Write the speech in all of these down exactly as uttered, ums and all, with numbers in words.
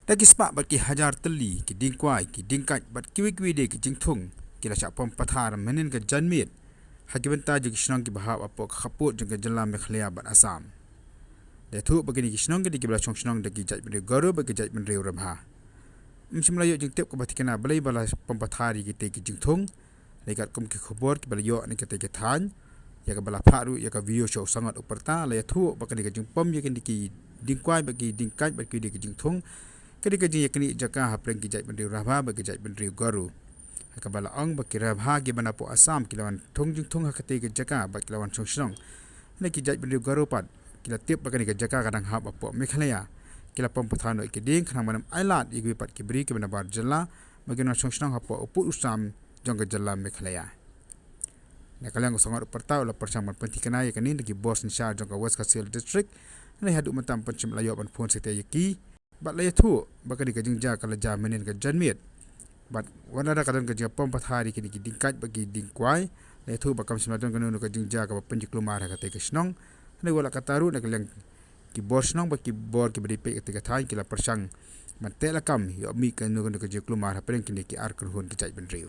Da ki spah bad ki hajar tylli ki dieng kwai, ki dieng kait bad kiwei kiwei de ki jingthung ki la shah pom pathar mynhynnin ka janmiet ha ki bynta jong ki shnong kiba hap hapoh ka khappud jong ka jylla Meghalaya bad Assam. La ïathuh ba kine ki shnong ki dei kiba la shong shnong da ki jaitbynriew Garo bad ki jaitbynriew Rabha. Ym shym la ïoh jingtip kaba thikna balei ba la pom pathar ïa kitei ki jingthung. Lei katkum ki khubor kiba la ïoh na katei ka thaiñ, ïa kaba la phah ruh ïa ka video sha u Sangot u Pyrta, la ïathuh ba kane ka jingpom ïa kine ki dieng kwai bad ki dieng kait bad kiwei de ki jingthung, ka dei ka jingïaknieh jaka hapdeng ki jaitbynriew Rabha bad ki jaitbynriew Garo. Ha kaba la ong ba ki Rabha kiba napoh Assam ki la wan thung jingthung ha katei ka jaka bad ki la wan shong shnong. Hynrei ki jaitbynriew Garo pat ki la tip ba kane ka jaka ka dang hap hapoh Meghalaya. Ki la pom pathar noh ïa ki dieng khnang ban ym ailad ïa kiwei pat ki briew kiba nabar jylla ba kin wan shong shnong hapoh u pud u sam jong ka jylla Meghalaya. Na ka liang u Sangot u Pyrta u la pyrshang ban pynthikna ïa kane na ki bor synshar jong ka West Khasi Hills District. Hynrei haduh mynta ym pat shym la ïoh ban phone satia ïa ki. Bad la ïathuh ba kane ka jingjia ka la jia mynhynnin ka janmiet. Bad wat lada ka don ka jingpom pathar ïa kine ki dieng kait bad ki dieng kwai, la ïathuh ba kam shym la don kano kano ka jingjia kaba pynjulmar ha katei ka shnong. Hynrei wat la katta ruh na ka liang ki bor shnong bad ki bor kiba dei peit katei ka thaiñ ki la pyrshang ban teh lakam ïoh mih kano kano ka jingkulmar hapdeng kine ki ar kynhun ki jaitbynriew.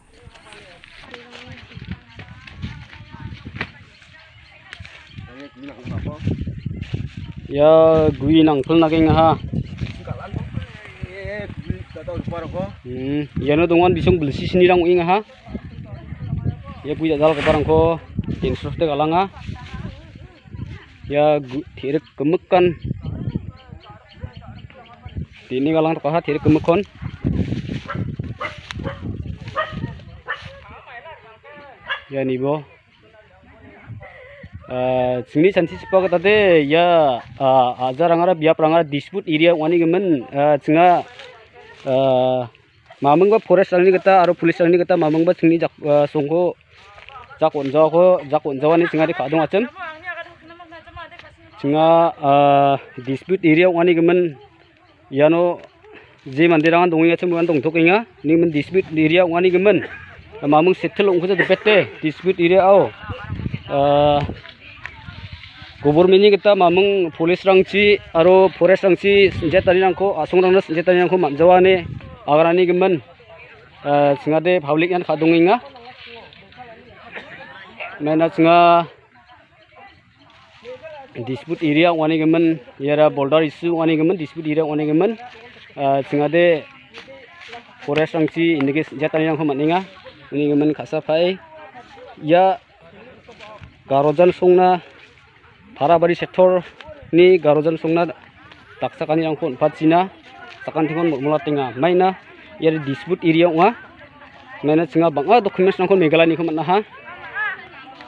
Ïa gui nang pynlong ïa nga ha. Hmm, ïa no dong wan bisong belsi sini rang ïa nga ha. Ïa gui da dal ka parang ko. Kin sus te ka lang ha. Ïa gui thirik kemekan. Tini ka lang ka ha thirik kemekon. Ïa ni bo. Ah, sini sansi sipa kata te, ïa, ah, ajar angara biap angara dispute area wani kemen, ah, singa, ah, mameng ba forest rangni kata, aro police rangni kata, mameng ba sini jak, ah, songko, jak unjaw ko, jak unjaw ani singa di kadung achem. Singa, ah, dispute area wani kemen, Ïano, je mandirang dong ïa chem wan dong thok ïa nga, ni men dispute area wani kemen. Mamung settle ong kuja depete, dispute area au. Ah, government ni kita mamung police rangchi, aro forest rangchi, senjata ni rangko, asong rang senjata ni rangko, man jawa ne, agarani kemen. Ah, singade public yan khadung ïa nga. Mena singa, Dispute area wani kemen, ïara border issue wani kemen, dispute area wani kemen. Ah, singade forest rangchi indikis jatani yang homat ninga. Wani kemen khasa phai. Ïa Garojan songna Tharabari sector ni Garojan songna Taksa kani rangkhon pat sina, sakan tingon mula tinga. Maina, ïa dispute area nga. Maina singa bang, ah, documents nangkhon Meghalaya ni khon na ha.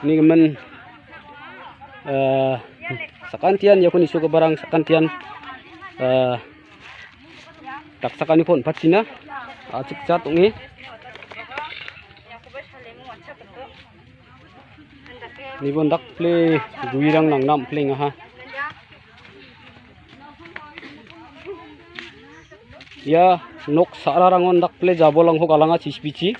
Ni men, eh, sakan tian, ïa khon isu ka barang, sakan tian. Eh, tak sakan ni khon pat sina. Ah, cik cat ngi. Ni bon dak ple guirang nang nam ple nga ha. Ïa nok sara rangon dak ple jabo lang ho kalanga chispichi.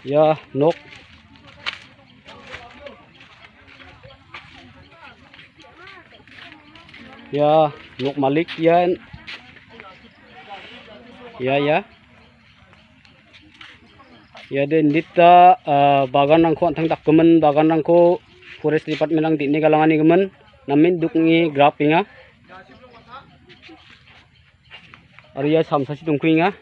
Ïa nok. Ïa nok malik ïa. Ïa, ïa. Ïa de nita, ah, bagan rangkhon thang dak kemen bagan rangkhon forest department rang di ni galang ani kemen. Namin duk ngi grab inga. Ari ïa sam sa si tungkui nga.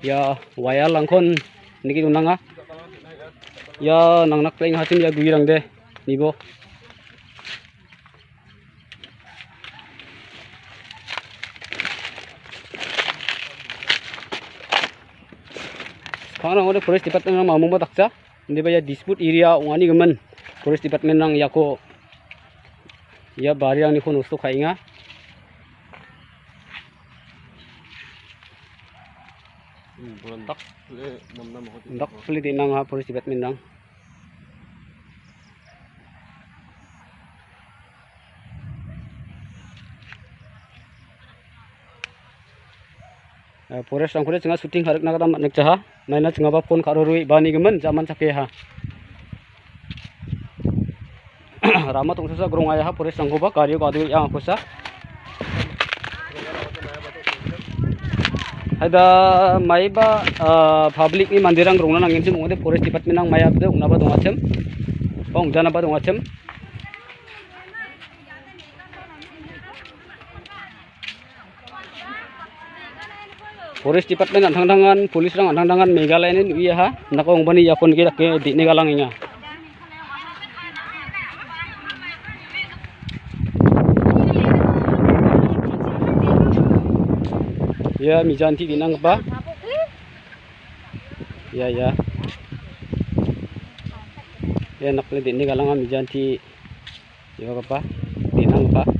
Ïa waya langkhon niki tunanga. Ïa nang nak pleng hatim ïa guirang de. Ni bo. Khana ngode forest department ma mumba taksa. Ni ba ïa dispute area wani kemen forest department nang ïa ko. Ïa bari ang ni khon ustu khai nga. Hmm, bulan dak le nam nam ho. Dak le di nang ha forest department nang. Eh, forest rangkhore chunga shooting harik na kadam nek chaha. Naina chunga ba phone karo rui bani gemen jaman chake ha. Rama tong sasa grong aya ha forest rangkho ba kario kadu yang aku sa. Hada mai ba, eh, public ni mandirang grong na nangin sim ngode forest department nang mai abde ungna ba dong achem. Bong jana ba dong achem. Forest department an thang thangan, police rang an thang thangan, Meghalaya ne nuya ha, nako ong bani yakon ke dake di ne galang inga. Ya, mijan ti dinang apa? Ya, ya. Ya, nak le di ne galang mijan ti. Yo kapa, dinang kapa.